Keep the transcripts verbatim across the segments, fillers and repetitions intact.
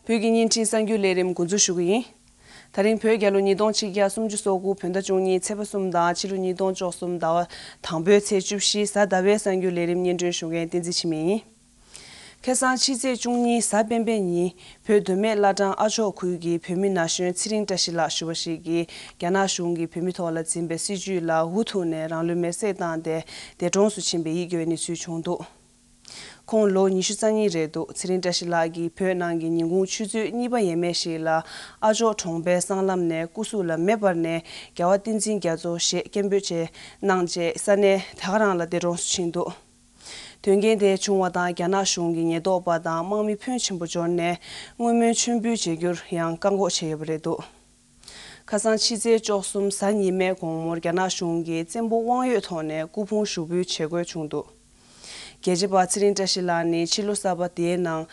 བོད་ཀྱི་བརྙན་འཕྲིན་གསར་འགྱུར་ལས་རིམ་འགོ་འཛུགས་ཞུ་གི་ཡིན། ད་རིང་བོད་རྒྱལ་ལོ་ཉིས་སྟོང་ཆིག་བརྒྱ་སུམ་ཅུ་སོ་དགུ་བོད་ཟླ་བཅུ་གཉིས་ཚེས་པ་གསུམ་དང་ཕྱི་ལོ་ཉིས་སྟོང་བཅུ་གསུམ་ཟླ་བ་དང་པོའི་ཚེས་བཅུ་བཞི་གཟའ་ཟླ་བའི་གསར་འགྱུར་ལས་རིམ་སྙན་སྒྲོན་ཞུ་མཁན་བསྟན་འཛིན་འཆི་མེད་ཡིན། ཁ་སང་ཕྱི་ཚེས་བཅུ་གཉིས་གཟའ་སྤེན་པའི་ཉིན་བོད་མདོ་སྨད་བླ་བྲང་ཨ་མཆོག་ཁུལ་གྱི་བོད་མི་ན་གཞོན་ཚེ་རིང་བཀྲ་ཤིས་ལགས་ཞུ་བ་ཞིག་གིས་རྒྱ་ནག་གཞུང་གིས་བོད་མི་ཐོག་ལ་འཛིན་པའི་སྲིད་བྱུས་ལ་འུ་ཐུག་ནས་རང་ལུས་མེར་སྲེག་བཏང་སྟེ་འདས་གྲོངས་སུ་ཕྱིན་པའི་ཡིད་སྐྱོ་བའི་གནས་ཚུལ་བྱུང་འདུག་ཁོང་ལོ་ཉི་ཤུ་རྩ་གཉིས་རེད་འདུག་ཚེ་རིང་བཀྲ་ཤིས་ལགས་ཀྱིས་བོད་ནང་གི་ཉིན་གུང་ཆུ་ཚོད་གཉིས་པ་ཡས་མས་ཤིག་ལ་ཨ་མཆོག་གྲོང་པའི་སྲང་ལམ་ནས་སྐུ་གཟུགས་ལ་མེ་འབར་ནས་རྒྱལ་བ་བསྟན་འཛིན་རྒྱ་མཚོ་ཞེས་སྐད་འབོད་བཅས་གནང་རྗེས་ས་གནས་ད་ག་རང་ལ་འདས་གྲོངས་སུ་ཕྱིན་འདུག་དོན་རྐྱེན་དེ་བྱུང་བ་དང་རྒྱ་ནག་གཞུང་གི་ཉེན་རྟོག་པ་དང་དམག་མི་ཕོན་ཆེན་པོ་འབྱོར་ནས་བསྔོ་སྨོན་མཆོད་འབུལ་བྱེད་རྒྱུར་ཡང་བཀག་འགོག་བྱས་ཡོད་པ་རེད་འདུག་ཁ་སང་ཕྱི་ཚེས་བཅུ་གསུམ་གཟའ་ཉི་མའི་དགོང་མོར་རྒྱ་ནག་གཞུང་གིས་བཙན་པོ་དབང་ཡོད་ཐོག་ནས་སྐུ་ཕུང་ཞུགས་འབུལ་བྱེད་དགོས་བྱུང་འདུག་རྒྱལ་གཅེས་པ་ཚེ་རིང་བཀྲ་ཤིས་ལགས་ནི་ཕྱི་ལོ་གསར་པ་དེའི་ནང་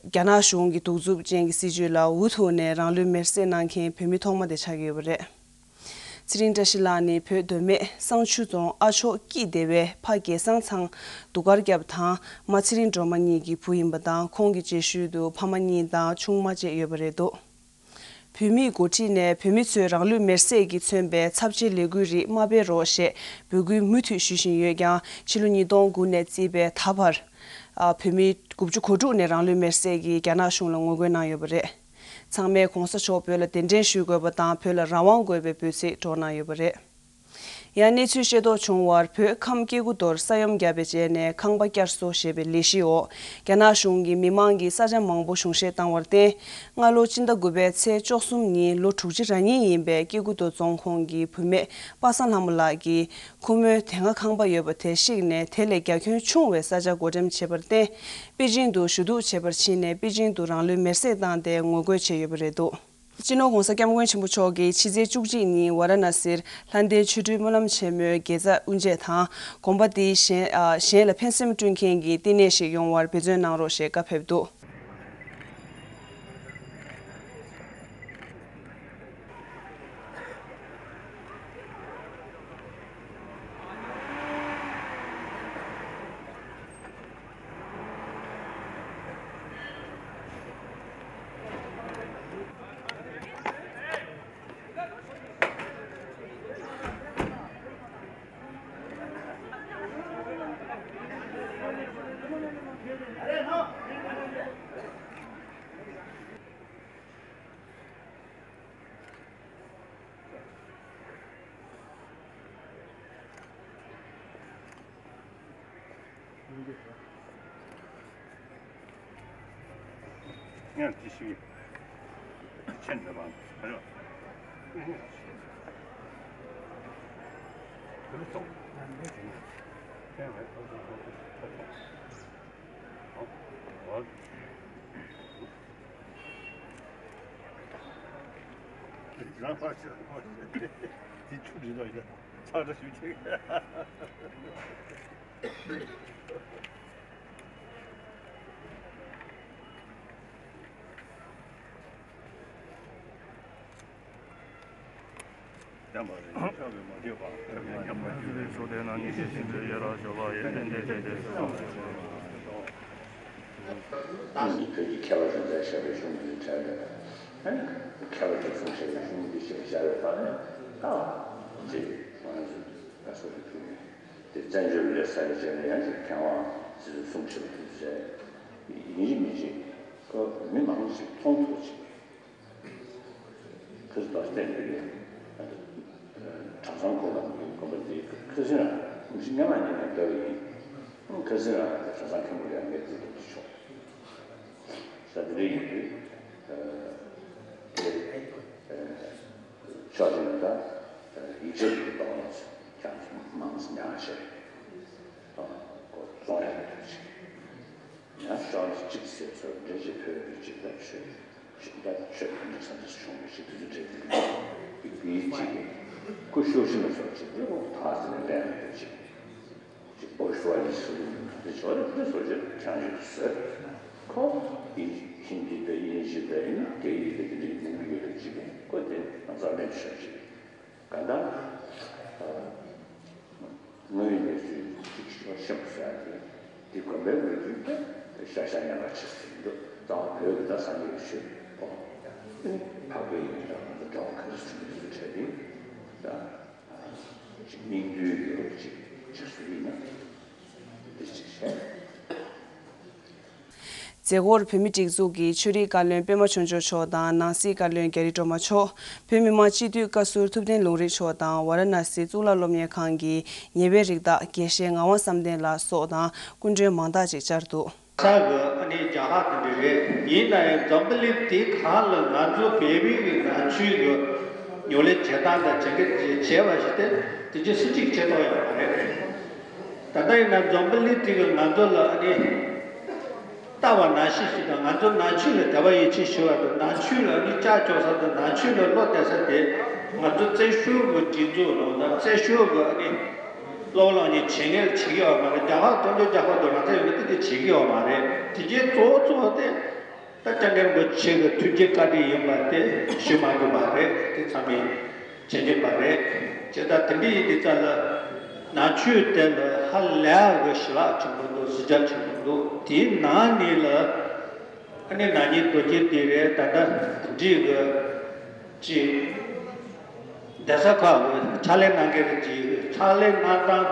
རྒྱ་ནག་གཞུང་གི་གདུག་རྩུབ་ཅན་གྱི་སྲིད་བྱུས་ལ་འུ་ཐུག་ནས་རང་ལུས་མེར་སྲེག་གནང་མཁན་བོད་མི་ཐོག་མ་དེ་ཆགས་ཀྱི་ཡོད་པ་རེད། ཚེ་རིང་བཀྲ་ཤིས་ལགས་ནི་བོད་མདོ་སྨད་བསང་ཆུ་རྫོང་ཨ་མཆོག་སྐྱིད་སྡེ་བའི་ཕ་སྐལ་བཟང་ཚང་གདུགས་དཀར་སྐྱབས་དང་མ་ཚེ་རིང་སྒྲོལ་མ་གཉིས་ཀྱི་བུ་ཡིན་པ་དང་། ཁོང་གི་རྗེས་ཤུལ་དུ་ཕ་མ་གཉིས་དང་ཆུང་མ་བཅས་ཡོད་པ་རེད་འདུག་བོད་མིའི་འགོ་ཁྲིད་ནས་བོད་མི་ཚོས་རང་ལུས་མེར་སྲེག་གིས་མཚོན་པའི་ཚབས་ཆེའི་ལས་འགུལ་རིགས་མ་སྤེལ་རོགས་ཞེས་འབོད་སྐུལ་མུ་མཐུད་ཞུ་བཞིན་ཡོད་ཀྱང་། ཕྱི་ལོ་ཉིས་སྟོང་དགུ་ནས་བརྩིས་པའི་ད་བར་བོད་མི་དགུ་བཅུ་གོ་དྲུག་ནས་རང་ལུས་མེར་སྲེག་གིས་རྒྱ་ནག་གཞུང་ལ་ངོ་རྒོལ་གནང་ཡོད་པ་རེད། ཚང་མས་གོང་ས་མཆོག་བོད་ལ་གདན་འདྲེན་ཞུ་དགོས་པ་དང་། བོད་ལ་རང་དབང་དགོས་པའི་འབོད་ཚིག་སྒྲོག་གནང་ཡོད་པ་རེད། ཡང་གནས་ཚུལ་ཤེས་རྟོགས་བྱུང་བར། བོད་ཁམས་སྐྱེ་རྒུ་མདོར་ས་ཡོམ་བརྒྱབ་པའི་རྗེས་ནས་ཁང་པ་བསྐྱར་གསོ་ཞེས་པའི་ལས་གཞིའི་འོག་རྒྱ་ནག་གཞུང་གིས་མི་མང་གི་ས་ཆ་མང་པོ་གཞུང་བཞེས་བཏང་བར་བརྟེན། སྔ་ལོ་སྤྱི་ཟླ་དགུ་པའི་ཚེས་བཅུ་གསུམ་ཉིན་ལོ་དྲུག་ཅུ་རེ་གཉིས་ཡིན་པའི་སྐྱེ་རྒུ་མདོ་རྫོང་ཁོངས་ཀྱི་བུད་མེད་པ་སངས་ལྷ་མོ་ལགས་ཀྱིས་ཁོ་མོའི་དེ་སྔ་ཁང་པ་ཡོད་པ་དེ་བཤིག་ནས་དེ་ལས་རྒྱ་ཁྱོན་ཆུང་བའི་ས་ཆ་བགོ་འགྲེམས་བྱས་པར་བརྟེན། པེ་ཅིང་དུ་ཞུ་གཏུག་བྱེད་པར་ཕྱིན་ནས་པེ་ཅིང་དུ་རང་ལུས་མེར་སྲེག་བཏང་སྟེ་ངོ་རྒོལ་བྱས་ཡོད་པ་རེད་འདུག་སྤྱི་ནོར་༧གོང་ས་༧སྐྱབས་མགོན་ཆེན་པོ་མཆོག་གིས་ཕྱི་ཚེས་བཅུ་གཅིག་ཉིན་ཝཱ་ར་ཎ་སིར་ལྷ་ལྡན་ཆོ་འཕྲུལ་སྨོན་ལམ་ཆེན་མོའི་དགེ་རྩ་དབུ་འབྱེད་དང་། དགོན་པ་དེའི་གཞན་ཨ་གཞན་ལ་ཕན་སེམས་བསྐྲུན་མཁན་གྱི་བསྟི་གནས་ཤིག་ཡོང་བར་འབད་བརྩོན་གནང་རོགས་ཞེས་བཀའ་ཕེབས་འདུག་ཡང་དེ་ཞིག་ཆེན་འདི་བང་ཁ་རོ། དེ་ལ་སོང་། རང་ཕར་ཕྱིན་ནོ། དེ་ཆུ་འདྲི་ནོ་ཡིན་ན་ཚ་འདྲ་ཞུ་ཆེ། ཏང་གི་བོད་ཀྱི་མཁས་པ་རིག་རྩལ་ཞབས་པའི་གཞུང་གི་གྲས་རེད། མཁས་པ་གྲུབ་གསུམ་ཞབས་པའི་གཞུང་འདི་ཞེས་བྱ་བའི་བར་ནས་ད་ཅིག་ང་ཚོ་ད་སོ་སོ་ཐུག་ནས་དེ་བཙན་བྱོལ་ལས་ས་ཡི་རྗེས་ལ་ཡང་ཅིག་མཁས་དབང་ཚེ་བཙུན་གསུམ་ཞབས་པའི་ཐུག་རྗེས་ཡིན་གཅིག་མིན་གཅིག་ཁོ་མི་མང་ཞིག་མཐོང་ཐུབ་པ་ཅིག་ཁ་སང་དོ་སྟེང་གི་གྲྭ་ཚང་གོ་ལ་གི་དགོན་པ་འདི་ཁ་སང་རང་ཁོང་ཞིག་སྔ་མ་ཉིད་ནས་འདོད་པ་ཡིན། ཁ་སང་རང་གྲྭ་ཚང་མཁན་པོ་ཡང་ངས་འདི་འདུག་ཆོག་ས་དེ་རེ་ཡིན་དུས་དེ་ཕྱོགས་གཅིག་ནས་ད་ཡིག་ཆ་འདི་གཏོང་ཡག་ཀྱང་མང་ཙམ་ཉར་བྱས་གོ་བཙོང་ཡག་གི་ཐུགས་ཆེ། ཡང་ཕྱོགས་གཅིག་ཟེར་ཚོར་འདྲེ་ཞིག་བོད་རིགས་གཅིག་ལ་ཆོས་ཞིག་ལ་ཆོས་དང་འདྲ་ས་འདྲ་ཞུང་བའི་ཞིག་ཏུ་འདྲེ་དེ་ཡིག་པའི་གཅིག་སྐུ་ཤོག་ཤིང་ལ་སོགས་ཀྱི་ལེགས་པོ་ཐག་ཟིན་ནས་ལེན་དགོས་ཅིག་ཅིག་བོ་ཤོ་ཡི་སུ་དེ་ཆོག་རེ་ཕུལ་སོགས་ཀྱི་ཁྱང་ཞིག་བཟོས་ཁོ་ཡིན་ཧིན་དི་དང་དབྱིན་ཇི་དང་ཡིན་སྐད་ཡིག་དེ་གི་འདྲེ་མུ་གུ་ཡོད་ལ་ཅིག་ཁོ་དེ་ང་ཚང་ལེན་ཆོག་ཅིག་ག་འདྲ། དངོས་ཡོད་གནས་ཚུལ་གཅིག་ཤོག་ཤེས་པ་ཟེར་ཡ་དེ་དེ་དགོན་པའི་ངོས་ཀྱི་ཤ་ཤ་ཉག་ཉག་ཆེ་ཟེར་འདུག་ད་བོད་ཀྱི་ད་ས་གནས་ཀྱི་ཆོས་པོ་འཕགས་པའི་ཡིན་ད་ང་ཚོ་གྲྭ་པ་ག་རེ་བྱུང་ཡོད་ཚུལ་འཕྲད་དེ་ད་ཅིག་སྙིང་བསྡུས་ཡོད་ཅིག་ཅིག་སུ་ཡིན་ན་འདི་ཅིག་བྱས། མཛད་སྒོར་བོད་མིའི་སྒྲིག་འཛུགས་ཀྱི་ཆོས་རིག་བཀའ་བློན་པད་མ་ཆོས་འབྱོར་མཆོག་དང་ནང་སྲིད་བཀའ་བློན་རྒྱ་རི་སྒྲོལ་མ་མཆོག་བོད་མི་མང་སྤྱི་འཐུས་བཀའ་ཟུར་ཐུབ་བསྟན་ལུང་རིགས་མཆོག་དང་ཝཱ་ར་ཎ་སི་གཙུག་ལག་སློབ་གཉེར་ཁང་གི་ཉེ་བའི་རིགས་བདག་དགེ་བཤེས་ངག་དབང་བསམ་གཏན་ལགས་སོགས་དང་སྐུ་མགྲོན་མང་དག་ཅིག་བཅར་འདུག་ས་གི་ཨ་ནི་རྒྱལ་ཁབ་དེ་འདྲ་རེད། ཡིན་ན་ཡང་འཛམ་བུ་གླིང་དེ་གང་ལ་ང་ཚོ་བོད་མི་གི་ནང་ཆོས་ཀྱི་ཉོ་ལེ་བྱེད་སྟངས་དང་བྱེད་ཀྱི་བྱས་པ་ཞིག་དེ་དེ་ཅི་སུ་གཅིག་བྱེད་ཐུབ་ཡོད་མ་རེད། ད་ལྟ་ཡིན་ན་འཛམ་བུ་གླིང་དེ་གི་ང་ཚོ་ལ་ཨ་ནི་ལྟ་བ་ནང་བཞིན་ཞིག་དང་ང་ཚོ་ནང་ཆོས་ལ་དད་པ་ཡིད་ཆེས་ཞུ་བ་དང་ནང་ཆོས་ལ་ཨ་ནི་ཅག་ཅོག་ས་དང་ནང་ཆོས་ལ་བློ་གཏད་ས་དེ་ང་ཚོ་བཙན་བྱོལ་གྱི་སྒྲིག་འཛུགས་ནང་དང་བཙན་བྱོལ་གྱི་ཨ་ནི་སློབ་གླིང་ནས་བྱེད་མཁན་བྱེད་ཀྱི་ཡོད་མ་རེད། རྒྱ་གར་མཐོང་ཆུང་རྒྱ་གར་དུ་རང་བཙན་ཡོད་ན་དེ་དེ་བྱེད་ཀྱི་ཡོད་མ་རེད། དེ་རྗེས་གཙོ་བོ་གཙོ་བོ་དེ་ད་སྐྱབས་མགོན་རིན་པོ་ཆེ་གི་ཐུགས་རྗེ་བཀའ་དྲིན་ཡིན་པ་དེ་ཞུ་མ་དགོས་པ་རེད། དེ་ཚང་མས་བྱེད་ཀྱི་པ་རེད། བྱས་ཙང་དེ་འདྲ་ཡིན་དུས་ཙམ་ལ་ནང་ཆོས་དེ་ལ་ཧ་ལས་གི་ཞི་ལྷག་ཆེན་པོ་འདུག་གཟི་བརྗིད་ཆེན་པོ་འདུག་དེའི་ནང་ནས་ལ་ཨ་ནི་ནག་ཉེས་རྡོ་རྗེ་དེ་རེད། ད་ལྟ་དེ་འདྲའི་གི་ཅིག་གདན་ས་ཁག་གི་ཕྱག་ལས་གནང་མཁན་གྱི་ཕྱག་ལས་གནང་སྟངས་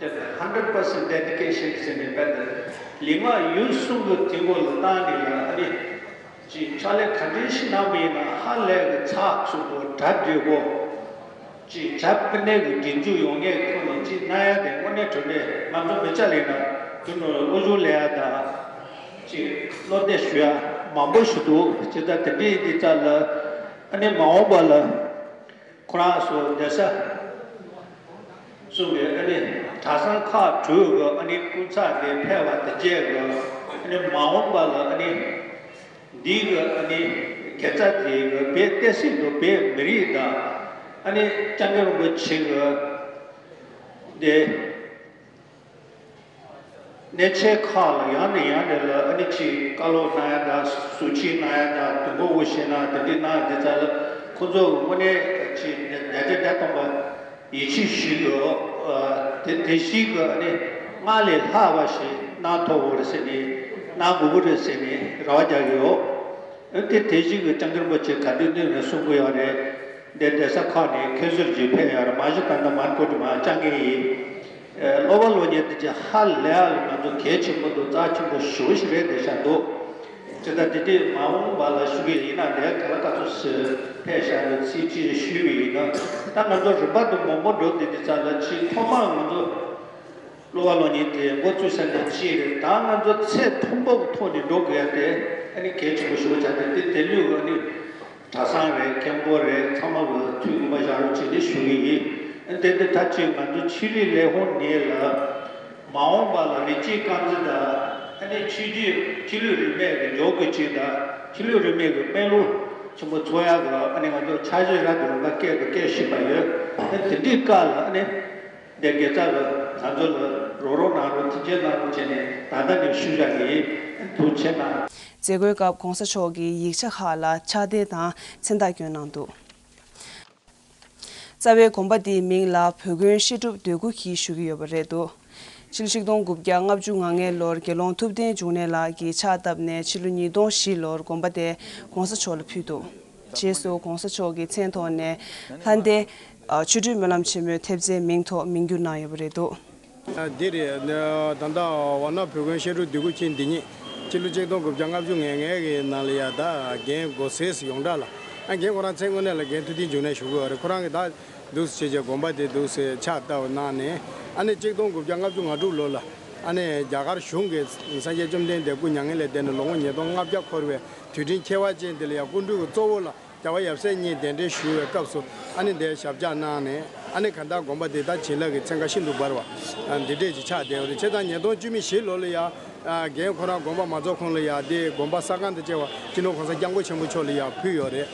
དེ་དེ་hundred percent dedication ཟེར་ནས་བས་ལས་ཀ་ཡུན་གསུམ་གྱི་དུས་འགོ་ལ་བཏང་ནས་ལ་ཨ་ནི་ཅིག་ཕྱག་ལས་ག་འདྲའི་ཞིག་གནང་བ་ཡིན་ན་ཧ་ལས་ཀྱི་ཚགས་ཚུད་པོ་གྲ་སྒྲིག་པོ་ཅིག་བྱ་སྤུ་ནས་ཀྱི་སྒྲིག་འཛུགས་ཡོང་ངེས་ཁོ་ནས་ཅིག་གནང་ཡ་དེ་དངོས་གནས་དྲང་གནས་ང་ཚོ་མི་སྐྱ་ལས་ན་དུ་ནོར་དབུ་བཞུགས་ལས་ཡ་དང་ཅིག་བློ་གཏད་ཞུ་ཡ་མང་པོ་ཞིག་འདུག་བྱས་ཙང་དེ་འདྲའི་ཡིན་དུས་ཙམ་ལ་ཨ་ནི་མ་འོངས་པ་ལ། ཁོ་རང་ཚོ་གདན་ས་གསུམ་གྱི་ཨ་ནི་གྲྭ་ཚང་ཁག་དྲུག་གི་ཨ་ནི་སྐུ་ཚབ་དེ་ཕེབས་པ་དེ་རྗེས་ཀྱི་ཨ་ནི་མ་འོངས་པ་ལ་ཨ་ནི་འདི་གི་ཨ་ནི་དགེ་རྩ་དེ་གི་བོད་བསྟན་སྲིད་དང་བོད་མི་རིགས་དང་ཨ་ནི་སྐྱབས་མགོན་རིན་པོ་ཆེ་གི་དེ། གནས་ཆེན་ཁག་ལ་ཡང་ནས་ཡང་ནས་ལ་ཨ་ནི་ཅིག་བཀའ་སློབ་གནང་ཡ་དང་ཟུར་ཁྲིད་གནང་ཡ་དང་དུས་འགོ་དབུ་བཞེས་གནང་དེ་འདྲའི་གནང་ཡ་དེ་ཚོ་ལ་ཁོང་ཚོ་དངོས་གནས་ཅིག་ཉ་ཆ་བརྒྱ་སྟོང་པ་ཡིད་ཆེས་ཞུས་ཡོད། དེ་དེ་བཞིན་གྱི་ཨ་ནི་སྔར་ལས་ལྷག་པ་ཞིག་གནང་ཐུབ་དགོས་རེད་ཟེར་ནས་གནང་དགོས་ཀྱི་རེད་ཟེར་ནས་རེ་བ་རྒྱག་གི་ཡོད། དེ་དེ་བཞིན་གྱི་སྐྱབས་མགོན་རིན་པོ་ཆེ་ག་དུས་དུས་ནས་གསུང་གི་ཡོད་རེད། འདི་གདན་ས་ཁག་ནས་མཁན་ཟུར་གྱིས་ཕེབས་ཡོད་རེད། མ་གཞི་ད་ལྟ་མར་ཀོ་ཏི་མ་བཅར་མཁན་ཡིན། སློབ་པ་སློབ་གཉེར་དེ་ཅིག་ཧ་ལས་ང་ཚོ་གལ་ཆེན་པོ་འདུག་རྩ་ཆེན་པོ་ཞེ་པོ་ཞིག་རེད་བསྡད་ཤག་འདུག་དེ་ལྟར་དེ་དུས་མ་འོངས་པ་ལ་ཞུ་གི་ཡིན་ན་ལས་ཀ་ལ་ཀ་ཚོད་ཕེབས་ཤག་འདུག་ཚིག་གཅིག་ཞུས་པ་ཡིན་ན་ད་ང་ཚོ་རིམ་པ་དང་མང་པོ་འགྲོ་བསྡད་དུས་ཙམ་ལ་ཅིག་ཐོག་མར་ང་ཚོ། སློབ་པ་སློབ་གཉེར་དེ་འགོ་བཙུགས་ས་ནས་ཕྱིན་རེད། ད་ང་ཚོ་ཚད་མཐོན་པོ་གི་ཐོག་ནས་འགྲོ་དགོས་ཡ་དེ་ཨ་ནི་གལ་ཆེན་པོ་ཞེ་པོ་ཆགས་ཏེ་དེ་དེ་ལུས་ཨ་ནི་གྲྭ་ཚང་རེད། མཁན་པོ་རེད། ཚང་མ་གི་ཐུགས་དགོངས་པ་བཞག་རོགས་བྱེད་ནས་ཞུ་གི་ཡིན། ཨ་ནི་དེ་དེ་ད་ཅིག་ང་ཚོ་ཆོས་རིག་ལས་ཁུངས་ནས་ལ་མ་འོངས་པ་ལ་རི་སྐྱེས་རྐང་འཛིན་དང་ཨ་ནི་ཆོས་བརྒྱུད་ཆོས་ལུགས་རིས་མེད་ཀྱི་འཇོག་དགོས་ཅིག་དང་ཆོས་ལུགས་རིས་མེད་ཀྱི་དཔོན་སློབ་ཆེན་པོ་འཚོགས་ཡ་གི་ཨ་ནི་ང་ཚོ་འཆར་གཞི་རབ་དང་རིམ་པ་བསྐྱེད་དགོས་སྐད་ཞུས་པ་ཡོད། ཨ་ནི་དེ་འདྲའི་སྐབས་ལ་ཨ་ནི། འདི་དགེ་རྩ་ལ་ང་ཚོ་ལ་རོགས་རོགས་གནང་རོགས་ཐུགས་རྗེ་གནང་རོགས་བྱས་ནས་ད་ལྟ་ནས་ཞུ་བཞག་གི་ཐུགས་རྗེ་གནང་། མཛད་སྒོའི་སྐབས་གོང་ས་མཆོག་གིས་ཡིག་ཆ་ཁག་ལ་ཕྱག་དེབ་དང་མཚན་རྟགས་བསྐྱོན་གནང་འདུག་རྩ་བའི་དགོན་པ་འདིའི་མིང་ལ་བོད་དགོན་བཤད་སྒྲུབ་སྡེ་དགུ་གིས་ཞུ་གི་ཡོད་པ་རེད་འདུག་ཕྱི་ལོ་ཆིག་སྟོང་དགུ་བརྒྱ་ལྔ་བཅུ་ང་ལྔའི་ལོར་དགེ་སློང་ཐུབ་བསྟན་འབྱུང་གནས་ལགས་ཀྱིས་ཕྱག་བཏབ་ནས་ཕྱི་ལོ་ཉིས་སྟོང་བཞི་ལོར་དགོན་པ་དེ་གོང་ས་མཆོག་ལ་ཕུལ་འདུག་རྗེས་སུ་གོང་ས་མཆོག་གི་མཚན་ཐོག་ནས་ལྷ་ལྡན་ཆོ་འཕྲུལ་སྨོན་ལམ་ཆེན་མོའི་ཐེབས་རྩའི་མིང་ཐོག་མིང་བསྒྱུར་གནང་ཡོད་པ་རེད་འདུག་འདི་རེད། ད་ལྟ་ཝཱ་ཎ་བོད་དགོན་བཤད་སྒྲུབ་སྡེ་དགུ་ཆེན་འདི་ཉིད་ཕྱི་ལོ་ཆིག་སྟོང་དགུ་བརྒྱ་ལྔ་བཅུ་ང་ལྔ་གི་ནང་ལ་ཡ་ད་རྒན་གོ་སེས་ཡོངས་གྲགས་ལ་ཨ་རྒན་ཁོ་རང་མཚན་དངོས་གནས་ལ་རྒན་ཐུབ་བསྟན་འབྱུང་གནས་ཞུ་གི་ཡོད་རེད། ཁོ་རང་གི་ད་འདུག་སེ་བྱས་བྱས་དགོན་པ་དེ་འདུག་སེ་ཕྱག་བཏབ་གནང་ནས་ཨ་ནི་ཆིག་སྟོང་དགུ་བརྒྱ་ལྔ་བཅུ་ང་དྲུག་ལོ་ལ་ཨ་ནི་རྒྱ་གར་གཞུང་གིས་སངས་རྒྱས་བཅོམ་ལྡན་འདས་སྐུ་མྱ་ངན་ལས་འདས་ནས་ལོ་ངོ་ཉིས་སྟོང་ལྔ་བརྒྱ་འཁོར་བའི་དུས་དྲན་ཁྱད་པར་ཅན་དེ་ལ་ཡང་སྐུ་མགྲོན་གྱི་གཙོ་བོ་ལ་རྒྱལ་བ་ཡབ་སྲས་གཉིས་གདན་འདྲེན་ཞུ་བའི་སྐབས་སུ་ཨ་ནི་འདིར་ཞབས་བཅགས་གནང་ནས་ཨ་ནི་གང་ལྟར་དགོན་པ་འདི་དག་བྱིན་རླབས་ཀྱི་ཚན་ཁ་ཤིན་ཏུ་འབར་བ་འདི་འདྲས་ཀྱི་ཆགས་བསྡད་ཡོད་རེད། བྱས་ཙང་ཉིས་སྟོང་བཅུ་མེད་བཞི་ལོ་ལ་ཡང་རྒན་ཁོ་རང་དགོན་པ་མ་རྫོགས་གོང་ལ་ཡང་འདི་དགོན་པ་ས་ཁང་དང་བཅས་པ་སྤྱི་ནོར་གོང་ས་སྐྱབས་མགོན་ཆེན་པོ་མཆོག་ལ་ཡང་ཕུལ་ཡོད་རེད།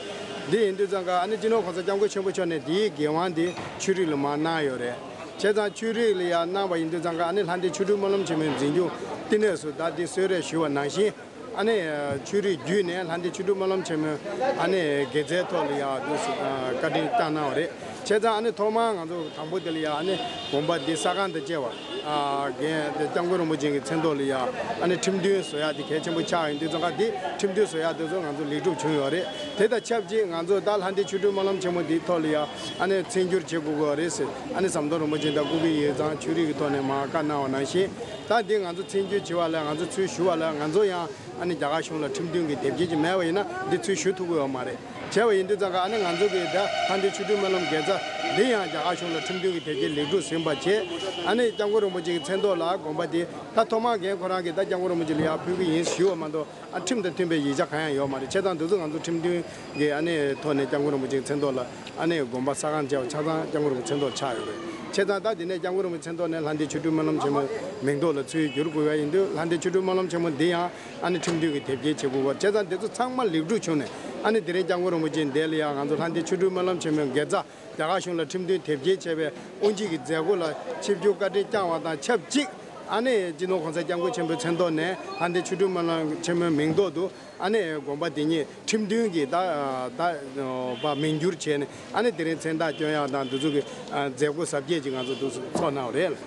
འདི་ཡིན་དུས་ཙང་ཀ་ཨ་ནི་སྤྱི་ནོར་གོང་ས་སྐྱབས་མགོན་ཆེན་པོ་མཆོག་ནས་འདིའི་འགན་དབང་འདི་ཆོས་རིག་ལ་མར་གནང་ཡོད་རེད། བྱས་ཙང་ཆོས་རིག་ལ་ཡང་གནང་བ་ཡིན་དུས་ཙང་ཀ་ཨ་ནི་ལྷ་ལྡན་ཆོ་འཕྲུལ་སྨོན་ལམ་ཆེན་མོའི་འཛིན་སྐྱོང་བསྟི་གནས་སུ་ད་འདི་གསོལ་རས་ཞུ་བ་ནང་བཞིན། ཨ་ནི་ཆོས་རིག་བརྒྱུད་ནས་ལྷ་ལྡན་ཆོ་འཕྲུལ་སྨོན་ལམ་ཆེན་མོའི་ཨ་ནི་དགེ་རྩའི་ཐོག་ལ་ཡང་འདུག་སེ་བཀའ་དྲིན་བསྐྱངས་གནང་བ་རེད། བྱས་ཙང་ཨ་ནི་ཐོག་མར་ང་ཚོ་དང་པོ་དེ་ལ་ཡང་ཨ་ནི་དགོན་པ་འདི་ས་ཁང་དང་བཅས་པ་ ཨ་རྒན་དེ་སྐྱབས་མགོན་རིན་པོ་ཆེ་གི་མཚན་ཐོག་ལ་ཡ་ཨ་ནི་ཁྲིམས་མཐུན་བཟོ་ཡ་དེ་གལ་ཆེན་པོ་ཆགས་ཡོང་དུས་ཙང་ཀ་དེ་ཁྲིམས་མཐུན་བཟོ་ཡ་དེ་ཚོ་ང་ཚོ་ལེགས་གྲུབ་བྱུང་ཡོད་རེད། དེ་དང་ཆབས་ཅིག་ང་ཚོ་ད་ལྷ་ལྡན་ཆོ་འཕྲུལ་སྨོན་ལམ་ཆེན་མོ་འདིའི་ཐོག་ལ་ཡ་ཨ་ནི་མཚན་བསྒྱུར་བྱེད་དགོས་ཀྱི་ཡོད་རེད་ཟེར། ཨ་ནི་ཟམ་གདོང་རིན་པོ་ཆེ་དང་སྐུ་སྒེར་ཡིག་ཚང་ཆོས་རིག་གི་ཐོག་ནས་མར་བཀའ་གནང་བ་ནང་བཞིན། ད་འདི་ང་ཚོ་མཚན་བསྒྱུར་བྱེད་པ་ལ་ང་ཚོ་ཚུར་ཞུ་བ་ལ་ང་ཚོ་ཡང་ཨ་ནི་རྒྱ་གར་གཞུང་ལ་ཁྲིམས་མཐུན་གྱི་དེབ་སྐྱེལ་ཅིག་མེད་པ་ཡིན་ན་འདི་ཚུར་ཞུ་ཐུབ་ཀྱི་ཡོད་མ་རེད། བྱས་པ་ཡིན་དུས་ཙང་ཀ་ཨ་ནི་ང་ཚོ་གི་ད་ལྷ་ལྡན་ཆོ་འཕྲུལ་སྨོན་ལམ་དགེ་རྩ་འདི་ཡང་རྒྱ་གར་གཞུང་ལ་ཁྲིམས་མཐུན་གྱི་དེབ་སྐྱེལ་ལེགས་གྲུབ་ཟིན་པ་བྱས། ཨ་ནི་སྐྱབས་མགོན་རིན་པོ་ཆེ་གི་མཚན་ཐོག་ལ་དགོངས་པ་དེ་ད་ཐོག་མར་རྒན་ཁོ་རང་གིས་ད་སྐྱབས་མགོན་རིན་པོ་ཆེ་ལ་ཡར་ཕུལ་གི་ཡིན་ཞུས་པ་མ་གཏོགས་ཨ་ཁྲིམས་དང་མཐུན་པའི་ཡིག་ཆ་གང་ཡང་ཡོད་མ་རེད། བྱས་ཙང་འདི་ཚོ་ང་ཚོ་ཁྲིམས་མཐུན་གྱི་ཨ་ནི་ཐོག་ནས་སྐྱབས་མགོན་རིན་པོ་ཆེ་གི་མཚན་ཐོག་ལ་ཨ་ནི་དགོངས་པ་ས་ཁང་བཅས་པ་ཆ་ཚང་སྐྱབས་མགོན་རིན་པོ་ཆེ་མཚན་ཐོག་ལ་ཆགས་ཡོད་རེད། བྱས་ཙང་ད་འདི་ནས་སྐྱབས་མགོན་རིན་པོ་ཆེ་མཚན་ཐོག་ནས་ལྷ་ལྡན་ཆོ་འཕྲུལ་སྨོན་ལམ་ཆེན་མོའི་མིང་ཐོག་ལ་ཚུར་བསྒྱུར་དགོས་པ་ཡིན་དུས་ལྷ་ལྡན་ཆོ་འཕྲུལ་སྨོན་ལམ་ཆེན་མོ་འདི་ཡང་ཨ་ནི་ཁྲིམས་མཐུན་གྱི་དེབ་སྐྱེལ་བྱེད་དགོས་པ། བྱས་ཙང་འདི་ཚོ་ཚང་མ་ལེགས་གྲུབ་བྱུང་ནས་ཨ་ནི་དེ་རིང་སྐྱབས་མགོན་རིན་པོ་ཆེ་འདི་ལ་ཡང་ང་ཚོ་ལྷ་ལྡན་ཆོ་འཕྲུལ་སྨོན་ལམ་ཆེན་མོའི་དགེ་རྩ་རྒྱ་གར་གཞུང་ལ་ཁྲིམས་མཐུན་དེབ་སྐྱེལ་བྱས་པའི་དབུ་འབྱེད་ཀྱི་མཛད་སྒོ་ལ་ཆིབས་བསྒྱུར་བཀའ་དྲིན་བསྐྱངས་པ་དང་ཆབས་ཅིག་ཨ་ནི་སྤྱི་ནོར་གོང་ས་སྐྱབས་མགོན་ཆེན་པོའི་མཚན་ཐོག་ནས་ལྷ་ལྡན་ཆོ་འཕྲུལ་སྨོན་ལམ་ཆེན་མོའི་མིང་ཐོག་ཏུ་ཨ་ནི་དགོན་པ་འདི་ཉིད་ཁྲིམས་མཐུན་གྱི་ད་ད་པ་མིང་བསྒྱུར་བྱས་ནས་ཨ་ནི་དེ་རིང་མཚན་རྟགས་བསྐྱོན་ཡག་དང་འདི་ཚོ་གི་མཛད་སྒོ་གཟབ་རྒྱས་ཅིག་ང་ཚོ་འདུག་སེ་ཚོགས་གནང་བ་རེད།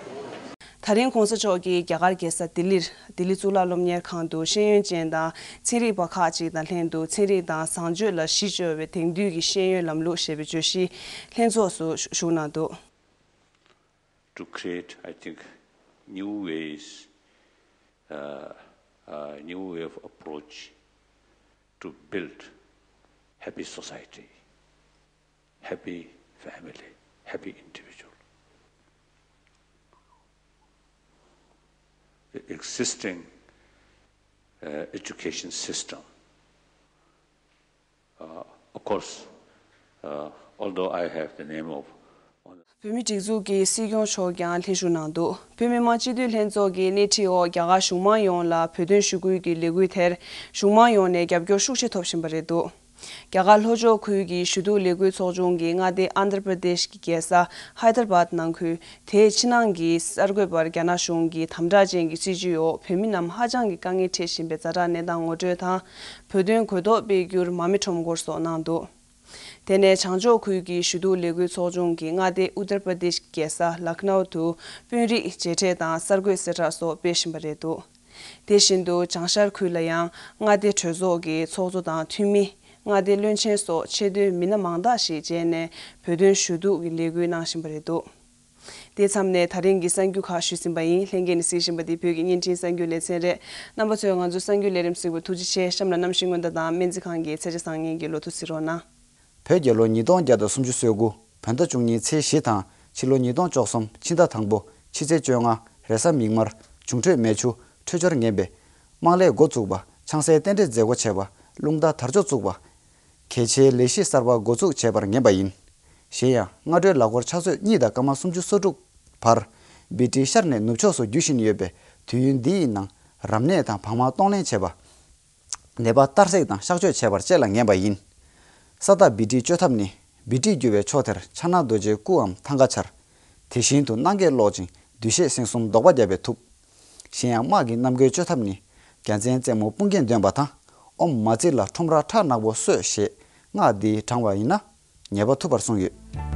དེ་རིང་གོང་ས་མཆོག་གིས་རྒྱ་གར་རྒྱལ་ས་ལྡི་ལིར་ལྡི་ལི་གཙུག་ལག་སློབ་གཉེར་ཁང་དུ་ཤེས་ཡོན་ཅན་དང་ཚན་རིག་པ་ཁག་ཅིག་དང་ལྷན་དུ་ཚན་རིག་དང་བཟང་སྤྱོད་ལ་གཞི་བཅོལ་བའི་དེང་དུས་ཀྱི་ཤེས་ཡོན་ལམ་ལུགས་ཞེས་པའི་བརྗོད་གཞིའི་ལྷན་ཚོགས་སུ་ཞུགས་གནང་འདུག to create, I think, new ways, uh, uh, new way of approach to build happy society, happy family, happy individual. The existing uh, education system. Uh, of course, uh, although I have the name of བོད་མིའི་སྒྲིག་འཛུགས་ཀྱི་སྲིད་སྐྱོང་མཆོག་ཀྱང་ལྷན་ཞུགས་གནང་འདུག་བོད་མི་མང་སྤྱི་འཐུས་ལྷན་ཚོགས་ཀྱི་སྣེ་ཁྲིད་འོག་རྒྱ་གར་གཞུང་མང་ཡོངས་ལ་བོད་དོན་ཞུ་སྐུལ་གྱི་ལས་འགུལ་དེར་གཞུང་མང་ཡོངས་ནས་རྒྱབ་སྐྱོར་ཤུགས་ཆེ་ཐོབ་བཞིན་པ་རེད་འདུག་རྒྱ་གར་ལྷོ་ཕྱོགས་ཁུལ་གྱི་ཞུ་གཏུག་ལས་འགུལ་ཚོགས་ཆུང་གིས་མངའ་སྡེ་ཨན་དྷྲ་པྲ་དེཤ་གི་རྒྱལ་ས་ཧའི་དར་བཱད་ནང་ཁུལ། དེའི་ཕྱི་ནང་གི་གསར་འགོད་པར་རྒྱ་ནག་གཞུང་གི་དམ་དྲག་ཅན་གྱི་སྲིད་བྱུས་འོག་བོད་མི་རྣམས་ཧ་ཅང་གི་དཀའ་ངལ་འཕྲད་བཞིན་པའི་ཛ་དྲག་གནས་སྟངས་ངོ་སྤྲོད་དང་། བོད་དོན་གོ་རྟོགས་སྤེལ་རྒྱུར་མ་མི་ཁྲོམ་སྐོར་སོགས་གནང་འདུག་དེ་ནས་བྱང་ཕྱོགས་ཁུལ་གྱི་ཞུ་གཏུག་ལས་འགུལ་ཚོགས་ཆུང་གིས་མངའ་སྡེ་ཨུ་ཏར་པྲ་དེཤ་གི་རྒྱལ་ས་ལ་ཁི་ནའུ་དུ་དཔོན་རིགས་མཇལ་འཕྲད་དང་གསར་འགོད་གསལ་བསྒྲགས་སོགས་སྤེལ་བཞིན་པ་རེད་འདུག་དེ་བཞིན་དུ་བྱང་ཤར་ཁུལ་ལ་ཡང་མངའ་སྡེ་གྲོས་ཚོགས་ཀྱི་ཚོགས་གཙོ་དང་འཐུས་མི། མངའ་སྡེ་བློན་ཆེན་སོགས་ཆེས་མཐོའི་མི་སྣ་མང་དག་ཞིག་མཇལ་ནས་བོད་དོན་ཞུ་གཏུག་གི་ལས་འགུལ་གནང་བཞིན་པ་རེད་འདུག་དེ་མཚམས་ནས་ད་རིང་གི་གསར་འགྱུར་ཁག་ཞུས་ཟིན་པ་ཡིན། ལྷན་རྒྱས་ནས་གཟིགས་བཞིན་པ་འདི་བོད་ཀྱི་བརྙན་འཕྲིན་གསར་འགྱུར་ལེ་ཚན་རེད། རྣམ་པ་ཚོས་ང་ཚོའི་གསར་འགྱུར་ལས་རིམ་གཟིགས་པར་ཐུགས་རྗེ་ཆེ། གཤམ་ལ་གནམ་གཤིས་སྔོན་བརྡ་དང་སྨན་རྩིས་ཁང་གི་ཚེས་གྲངས་བཟང་ངན་གྱི་ལོ་ཐོ་གཟིགས་རོགས་གནང་། བོད་རྒྱལ་ལོ་ཉིས་སྟོང་བརྒྱ་དང་སུམ་ཅུ་སོ་དགུ་བོད་ཟླ་བཅུ་གཉིས་ཚེས་བཞི་དང་ཕྱི་ལོ་ཉིས་སྟོང་བཅུ་གསུམ་ཕྱི་ཟླ་དང་པོ་ཕྱི་ཚེས་བཅོ་ལྔ་རེས་གཟའ་མིག་དམར་འབྱུང་འཕྲོད་མེ་ཆུ་འཕྲོད་སྦྱོར་ངན་པའི་དམངས་ལས་འགོ་བཙུགས་པ། ཆང་སའི་རྟེན་འབྲེལ་མཛད་སྒོ་བྱས་པ། རླུང་རྟ་དར་ལྕོག་བཙུགས་པ། གལ་ཆེའི་ལས་གཞི་གསར་པ་འགོ་འཛུགས་བྱས་པར་ངེས་པ་ཡིན། གཞན་ཡང་སྔ་དྲོའི་ལ་འཁོར་ཕྱག་ཚོད་གཉིས་དང་སྐར་མ་སུམ་ཅུ་སོ་དྲུག་བར་སྦི་ཊི་ཤར་ནས་ནུབ་ཕྱོགས་སུ་རྒྱུ་བཞིན་ཡོད་པའི་དུས་ཡུན་འདི་ཡི་ནང་རབ་གནས་དང་བག་མ་གཏོང་ལེན་བྱས་པ། ནད་པ་གཏར་སྲེག་དང་གཤག་བཅོས་བྱས་པར་བཅས་ལ་ངེས་པ་ཡིན། ས་བདག་སྦི་ཊི་གཅོད་ཐབས་ནི་སྦི་ཊི་རྒྱུ་བའི་ཕྱོགས་དེར་ཕྱག་ན་རྡོ་རྗེའི་སྐུའམ་ཐང་ག་འཕྱར། དེ་བཞིན་དུ་སྣང་གས་ཀློག་ཅིང་འདུས་ཤེས་སེམས་གསུམ་བཟློག་པ་བརྒྱབ་པས་ཐུབ། གཞན་ཡང་དམག་གི་རྣམ་རྒོལ་གཅོད་ཐབས་ནི་རྒྱལ་མཚན་རྩེ་མོ་དཔུང་རྒྱན་འདོན་པ་དང་ཨོཾ་མ་ཙི་ལ་ཁྲོམ་ར་ཁྲག་ནག་པོ་གསོད་ཞེས་སྔགས་འདི་བགྲང་བ་ཡིན་ན་ཉེས་པ་ཐུབ་པར་གསུངས་ཡོད།